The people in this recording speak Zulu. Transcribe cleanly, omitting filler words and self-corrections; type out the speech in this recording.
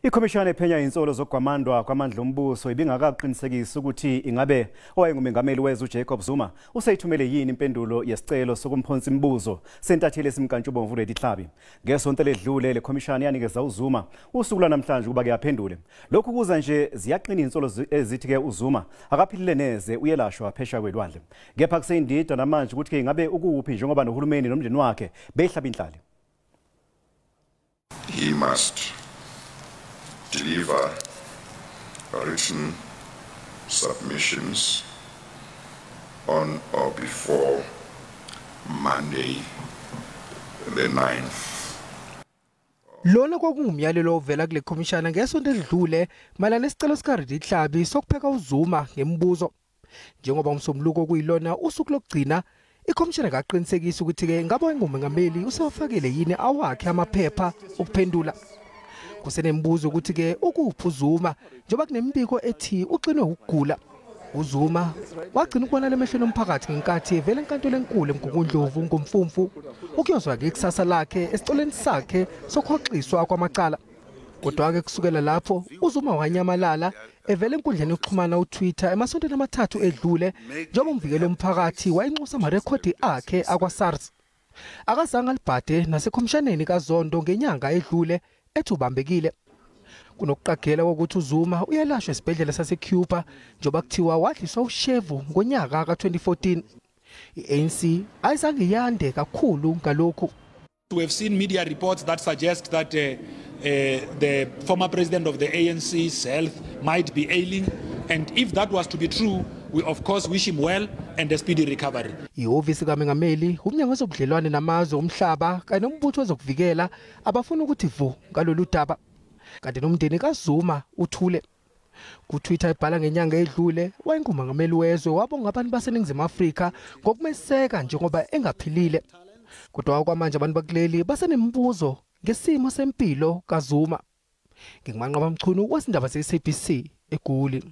Ikhomishana ephenya insolo zokugwamandwa kwamandla ombuso ibingakaqinisekisi ukuthi ingabe owayengumengameli wezwe uJacob Zuma useyithumele yini impendulo yesicelo sokumphonsa imibuzo sentatheli esimkantshubomvu Reddy Tlhabi. Ngesonto ledlule le khomishana yanikeza uZuma usuku lwanamhlanje ukuba ke aphendule. Lokhu kuza nje ziyaqina insolo ezithi ke uZuma akaphilile neze uyelashwa phesha kwelwandle. Kepha kuseyindida namanje ukuthi ke ingabe ukuphi njengoba nohulumeni nomndeni wakhe behlaba inhlali. He must deliver written submissions on or before Monday the 9th. Lona kwakungumyalelo ovela kule khomishana ngesonto edlule mayelana nesicelo sikaReddy Tlhabi sokupheka uZuma ngemibuzo. Njengoba umsombuluko kuyilona usuku lokugcina, ikhomishana kaqinisekisa ukuthi ke ngabe engumengameli usewafakele yini awakhe amaphepha okuphendula. Kusenemibuzo ukuthi ke ukuphi uZuma njengoba kunemibiko ethi uxinwe ukugula. uZuma wagcina ukubonakala emehlweni omphakathi ngenkathi evela enkantolo enkulu eMgungundlovu ngoMfumfu ukuyozwa ke ikusasa lakhe esicelweni sakhe sokuhoxiswa kwamacala. Kodwa ke kusukela lapho uZuma wanyamalala evela enkundleni yokuxhumana uTwitter emasontweni amathathu edlule njengoba umvikeli womphakathi wayenxusa amarekhodi akhe akwaSARS. Akazange alibhade nasekhomshaneni kaZondo ngenyanga edlule ethi ubambekile. Kunokuqagela ukuthi uZuma uyelashwa esibhedlela saseCuba njengoba kuthiwa wadliswa ushevu ngonyaka ka-2014. I-ANC ayizange yande kakhulu ngalokhu. We have seen media reports that suggest that the former president of the ANC's health might be ailing, and if that was to be true, we of course wish him well and a speedy recovery. Ihhovisi kaMengameli, umnyango wezobudlelwane namazwe omhlaba kanye nombutho wezokuvikela abafuna ukuthi vu ngalolu daba. Kanti nomndeni kaZuma uthule. KuTwitter ebhala ngenyanga edlule, wayengumengameli wezwe wabonga abantu baseNingizimu Afrika ngokumeseka njengoba engaphilile. Kodwa kwamanje abantu bakuleli basenemibuzo ngesimo sempilo kaZuma. NginguManqoba Mchunu wezindaba ze-SABC eGoli.